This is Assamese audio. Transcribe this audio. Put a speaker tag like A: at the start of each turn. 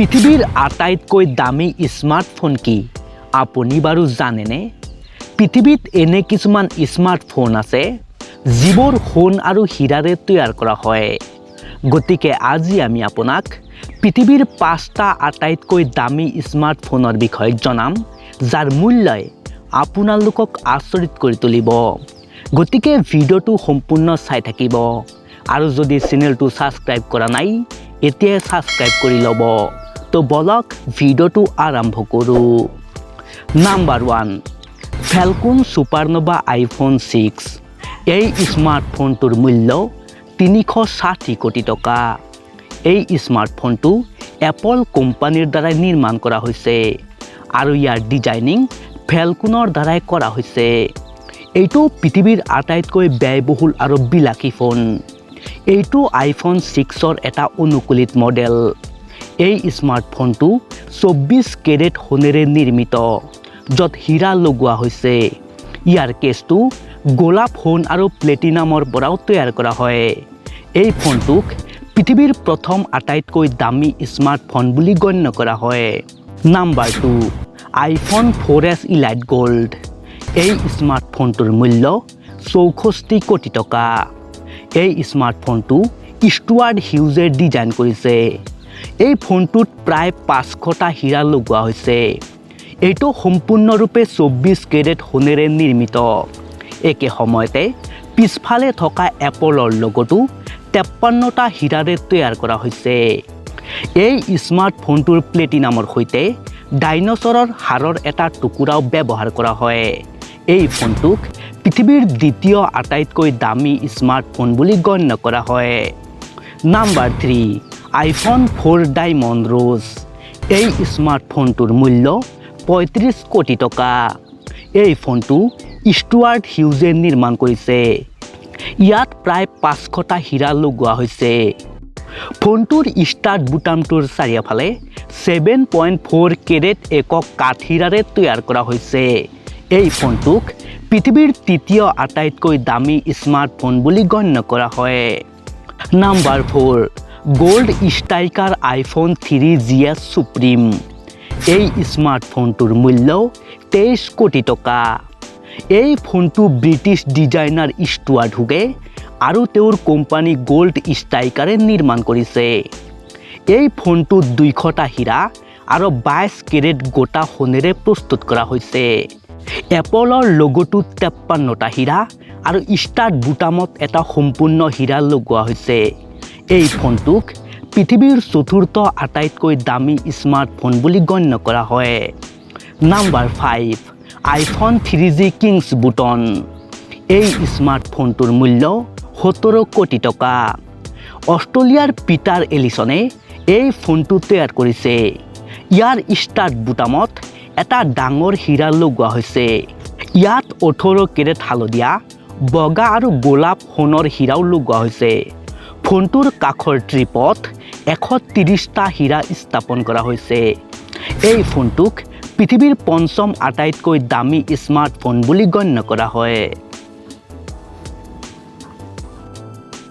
A: পৃথিৱীৰ আটাইতকৈ দামী স্মাৰ্টফোন কি, আপুনি বাৰু জানেনে? পৃথিৱীত এনে কিছুমান স্মাৰ্টফোন আছে, যিবোৰ সোণ আৰু হীৰাৰে তৈয়াৰ কৰা হয়। গতিকে আজি আমি আপোনাক পৃথিৱীৰ পাঁচটা আটাইতকৈ দামী স্মাৰ্টফোনৰ বিষয়ে জনাম, যাৰ মূল্যই আপোনালোকক আচৰিত কৰি তুলিব। গতিকে ভিডিঅ'টো সম্পূৰ্ণ চাই থাকিব আৰু যদি চেনেলটো ছাবস্ক্ৰাইব কৰা নাই, এতিয়াই ছাবস্ক্ৰাইব কৰি ল'ব। তো বলক, ভিডিঅ'টো আৰম্ভ কৰোঁ। Number 1, falcon supernova iPhone 6। এই স্মাৰ্টফোনটোৰ মূল্য 360 কোটি টকা। এই স্মাৰ্টফোনটো এপল কোম্পানীৰ দ্বাৰাই নিৰ্মাণ কৰা হৈছে আৰু ইয়াৰ ডিজাইনিং ফেলকনৰ দ্বাৰাই কৰা হৈছে। এইটো পৃথিৱীৰ আটাইতকৈ ব্যয়বহুল আৰু বিলাসী ফোন। এইটো আইফোন 6ৰ এটা অনুকূলিত মডেল। এই স্মাৰ্টফোনটো 24 কেৰেট সোণেৰে নিৰ্মিত, য'ত হীৰা লগোৱা হৈছে। ইয়াৰ কেছটো গোলাপ সোণ আৰু প্লেটিনামৰ পৰাও তৈয়াৰ কৰা হয়। এই ফোনটোক পৃথিৱীৰ প্ৰথম আটাইতকৈ দামী স্মাৰ্টফোন বুলি গণ্য কৰা হয়। নাম্বাৰ 2, আইফোন 4এছ ইলাইট গ'ল্ড। এই স্মাৰ্টফোনটোৰ মূল্য 64 কোটি টকা। এই স্মাৰ্টফোনটো ষ্টুৱাৰ্ট হিউজে ডিজাইন কৰিছে। এই ফোনটোত প্ৰায় 500টা হীৰা লগোৱা হৈছে। এইটো সম্পূৰ্ণৰূপে 24 কেৰেট সোণেৰে নিৰ্মিত। একে সময়তে পিছফালে থকা এপলৰ লগতো 53টা হীৰাৰে তৈয়াৰ কৰা হৈছে। এই স্মাৰ্টফোনটোৰ প্লেটিনামৰ সৈতে ডাইনছৰৰ হাড়ৰ এটা টুকুৰাও ব্যৱহাৰ কৰা হয়। এই ফোনটোক পৃথিৱীৰ দ্বিতীয় আটাইতকৈ দামী স্মাৰ্টফোন বুলি গণ্য কৰা হয়। নাম্বাৰ 3, আইফোন 4 ডায়মণ্ড ৰোজ। এই স্মাৰ্টফোনটোৰ মূল্য 35 কোটি টকা। এই ফোনটো ষ্টুৱাৰ্ট হিউজে নিৰ্মাণ কৰিছে। ইয়াত প্ৰায় 500টা হীৰা লগোৱা হৈছে। ফোনটোৰ ষ্টাৰ্ট বুটামটোৰ চাৰিওফালে 7.4 কেৰেট একক কাঠ হীৰাৰে তৈয়াৰ কৰা হৈছে। এই ফোনটোক পৃথিৱীৰ তৃতীয় আটাইতকৈ দামী স্মাৰ্টফোন বুলি গণ্য কৰা হয়। নাম্বাৰ 4, গ'ল্ড ষ্ট্ৰাইকাৰ আইফোন 3জিএছ সুপ্ৰিম। এই স্মাৰ্টফোনটোৰ মূল্য 23 কোটি টকা। এই ফোনটো ব্ৰিটিছ ডিজাইনাৰ ষ্টুৱাৰ্ট হুগে আৰু তেওঁৰ কোম্পানী গ'ল্ড ষ্ট্ৰাইকাৰে নিৰ্মাণ কৰিছে। এই ফোনটোত 200টা হীৰা আৰু 22 কেৰেট গোটা সোণেৰে প্ৰস্তুত কৰা হৈছে। এপলৰ লগটোত 53টা হীৰা আৰু ষ্টাৰ্ট বুটামত এটা সম্পূৰ্ণ হীৰা লগোৱা হৈছে। এই ফোনটোক পৃথিৱীৰ চতুৰ্থ আটাইতকৈ দামী স্মাৰ্টফোন বুলি গণ্য কৰা হয়। নাম্বাৰ 5, আইফোন 3জি কিংছ বুটন। এই স্মাৰ্টফোনটোৰ মূল্য 17 কোটি টকা। অষ্ট্ৰেলিয়াৰ পিটাৰ এলিছনে এই ফোনটো তৈয়াৰ কৰিছে। ইয়াৰ ষ্টাৰ্ট বুটামত এটা ডাঙৰ হীৰা লগোৱা হৈছে। ইয়াত 18 কেৰেট হালধীয়া, বগা আৰু গোলাপ সোণৰ হীৰাও লগোৱা হৈছে। ফোনটোৰ কাষৰ ট্ৰিপত 130টা হীৰা স্থাপন কৰা হৈছে। এই ফোনটোক পৃথিৱীৰ পঞ্চম আটাইতকৈ দামী স্মাৰ্টফোন বুলি গণ্য কৰা হয়।